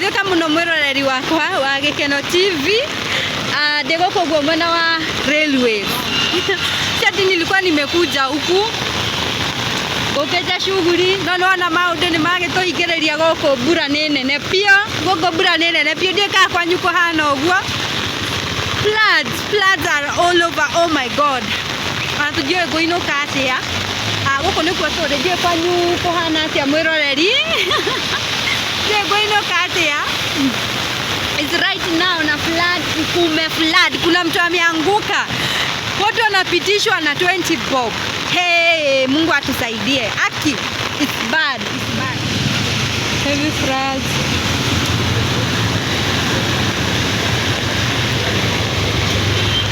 Geithĩka mũno mwĩroreri wakwa wa Gĩkeno TV. Ndĩ gũkũ ũguo mwena wa railways. Si ati nilikuwa nimekuja huku ngũkĩte shughuli no nĩwona maũndũ nĩ magĩtũhingĩrĩria gũkũ, mbura nĩ nene biũ, gũkũ mbura nĩ nene biũ, ndiũĩ kana kwanyu kũhana ũguo. Floods, floods are all over, oh my God. Ona tũtiũĩ ngũinũka atĩa. Gũkũ nĩkuo tũrĩ, ndiũĩ kwanyu kũhana atĩa mwĩroreri. Ndiũĩ ngũinũka atĩa. It's right now na flood, kume flood, kuna mtu ameanguka. Watu wanapitishwa na 20 bob. Hey, Mungu atusaidie. Aki, it's bad, it's bad. Heavy floods.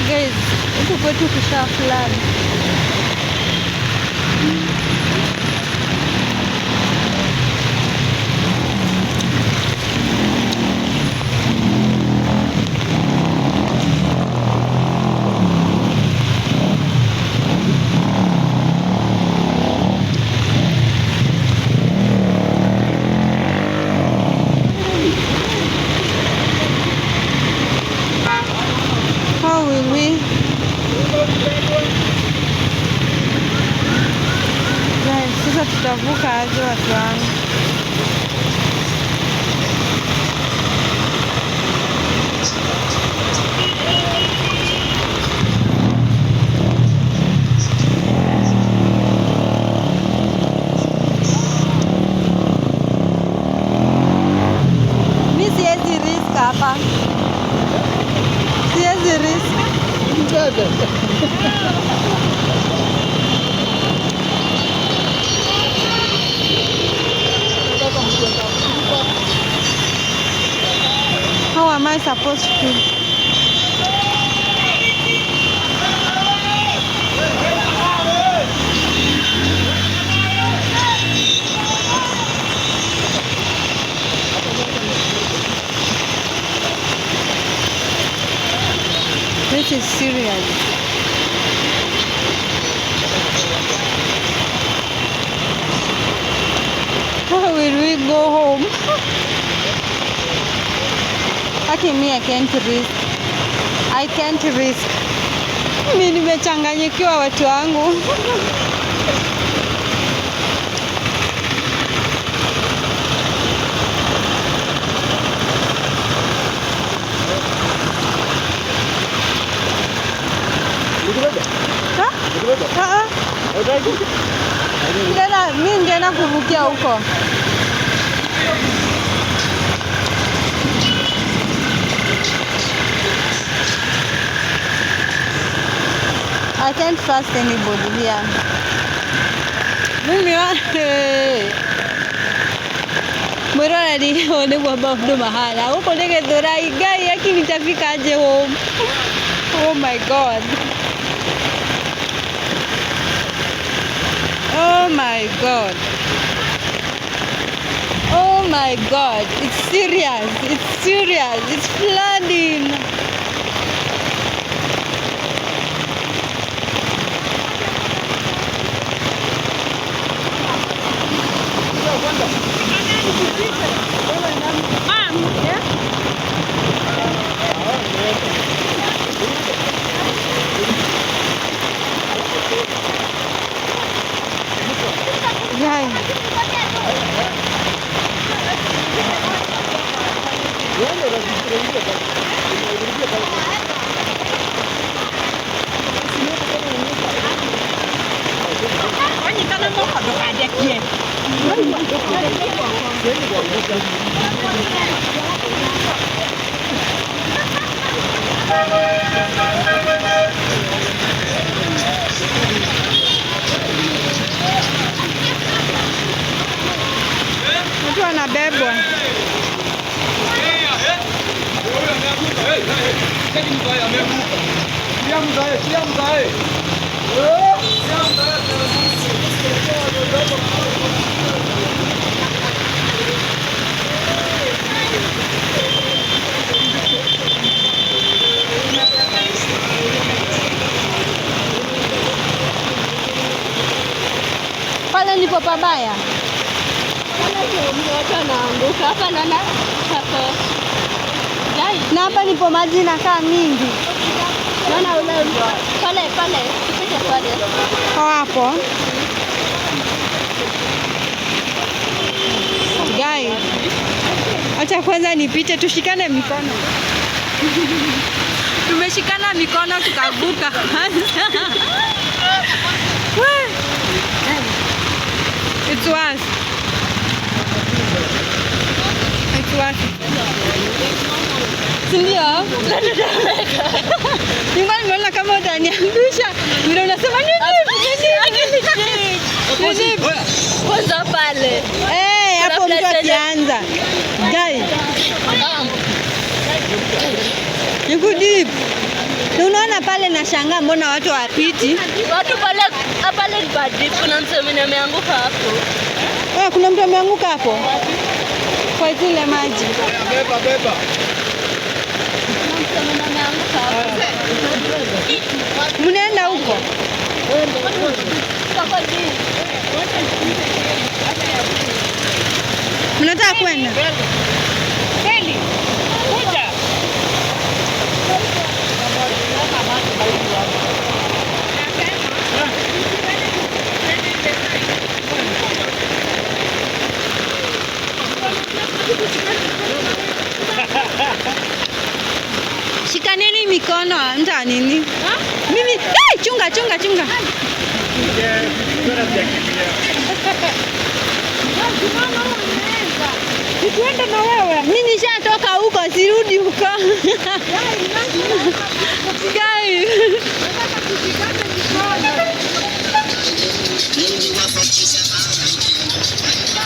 Guys, huku kwetu kusha flood. How will we? Guys, sasa tutavuka aje watu wangu? Mi siwezi risk hapa. Siwezi risk. How am I supposed to? This is serious. How will we go home? Aki me, I can't risk. I can't risk. Mi nimechanganyikiwa watu wangu. Ha? Ah, ah. Tena mi ngeenda kuvukia huko. I can't trust anybody here. Mimi wa mwĩroreri ũyũ nĩguo maũndũ mahana gũkũ nĩ Gĩthũrai. Ngai aki nitafika aje home? Oh my God. Oh my God. Oh my God. It's serious. It's serious. It's flooding. Yeah. Watu wanabebwa. Pale ndipo pabaya. Watu wanaanguka hapa, naona hapo. hapa nipo maji inakaa mingi. Naona ule pale pale, tupite pale. Kwa hapo. Guys, acha kwanza nipite, tushikane mikono. Tumeshikana mikono tukavuka kwanza. Weh. It's worth. It's worth. Si ndio? Nilikuwa nimeona kama utaniangusha. Vile unasema nini? Nini? Nini? Kwanza pale. Eh, hapo mtu akianza. Guys, niko deep. Na unaona pale nashangaa mbona watu hawapiti. Watu pale pale ni badi, kuna mtu mwenye ameanguka hapo. Eh, kuna mtu ameanguka hapo kwa zile maji. Beba, beba. Kuna mtu mwenye ameanguka hapo. Mnaenda huko? Kwa deep. Mnataka kwenda? Kweli. Kuja. Shikaneni mikono, mta nini? Mimi, hey, chunga chunga chunga. Tuende na wewe. Mimi nishatoka huko, sirudi huko. Guys.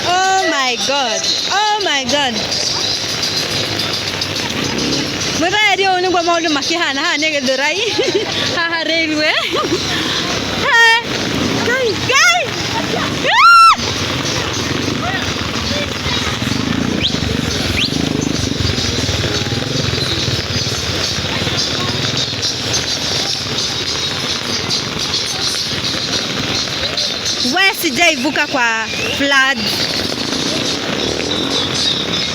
Oh my God. Oh my God. Mwĩroreri ũyũ nĩguo maũndũ makĩhana haha nĩ Gĩthũrai, haha railway. Hey, guys, guys. Ah! We, sijaivuka kwa flood.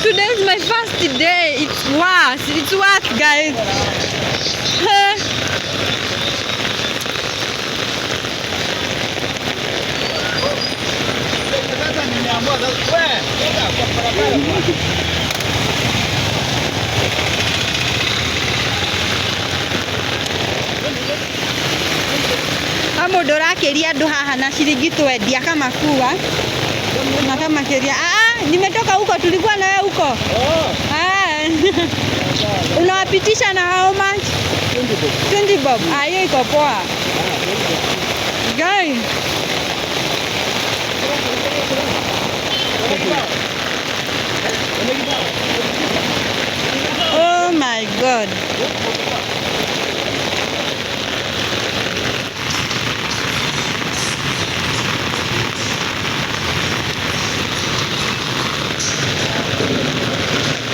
Today is my first day. It's worse. It's worse, guys. Huh. Sasa nimeamua sasa. Wewe, toka kwa barabara bwana. Ha mũndũ ũrakĩria andũ haha na ciringi twendia kamakua na kamakiria. Ah, nimetoka huko, tulikuwa na wewe huko. Oh, Ah. Unawapitisha na how much? 20 bob. 20 bob. Ah, hiyo iko poa. Guys. Oh my God.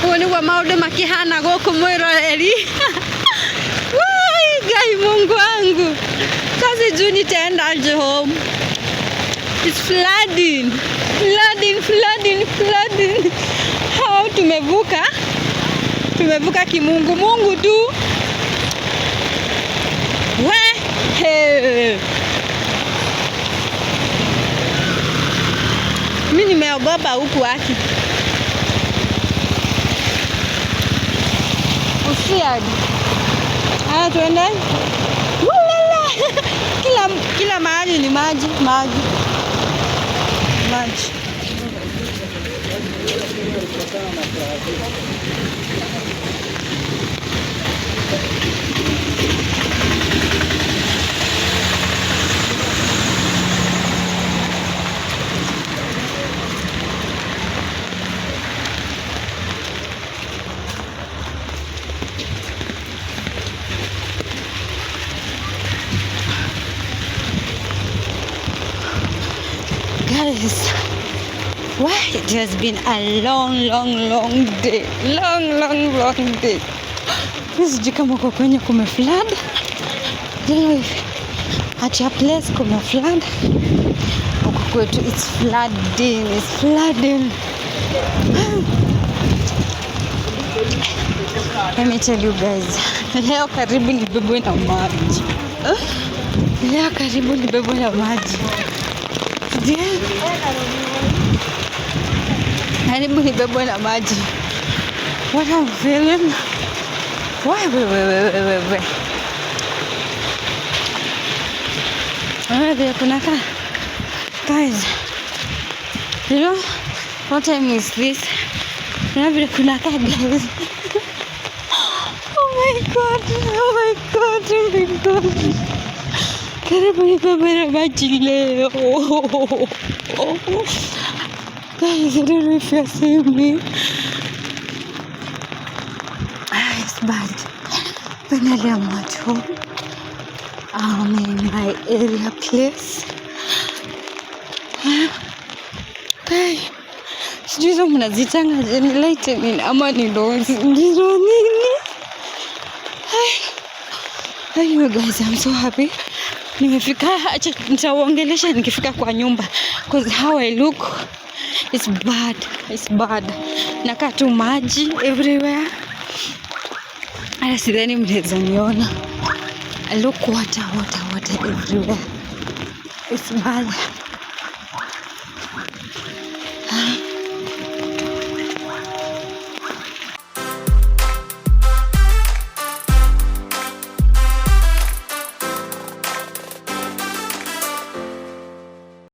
Ũguo nĩguo maũndũ makĩhana gũkũ mwĩroreri. Wai, Ngai Mungu wangu. Sasa sijui nitaenda aje home. It's flooding. Flooding, flooding, flooding. How tumevuka? Tumevuka kimungu mungu tu. We, he. Mi nimeogopa huku aki. Usiad. Haya tuende. Walala. Kila mahali ni maji, maji. Maji. Guys, why it has been a long, long, long day. Long, long, long day. Mi sijui kama uko kwenye kume flood. Don't know if at your place kume flood. Huku kwetu it's flooding, it's flooding. Let me tell you guys, leo karibu nibebwe na maji. Leo karibu nibebwe na maji. Je, karibu nibebwe na maji. What I'm feeling? Why, wait, wait, wait, wait, wait, wait. Ah, vile kunakaa. Guys, you know what time is this? Unaona vile kunakaa, guys. Oh my God, oh my God, oh my God. Karibu nibebwe na maji leo. Guys, I don't know if you're seeing me. Ah, it's bad. Finally, I'm at home. I'm in my area place. Hey, sijui hizo mnazitanga je, ni lightning ama ni ndizo nini? Hey. Anyway guys, I'm so happy. Nimefika, acha nitawaongelesha nikifika kwa nyumba, 'cause how I look it's bad, it's bad. Nakaa tu maji everywhere. Hata sidhani mnaweza niona. I look water, water, water everywhere. It's bad.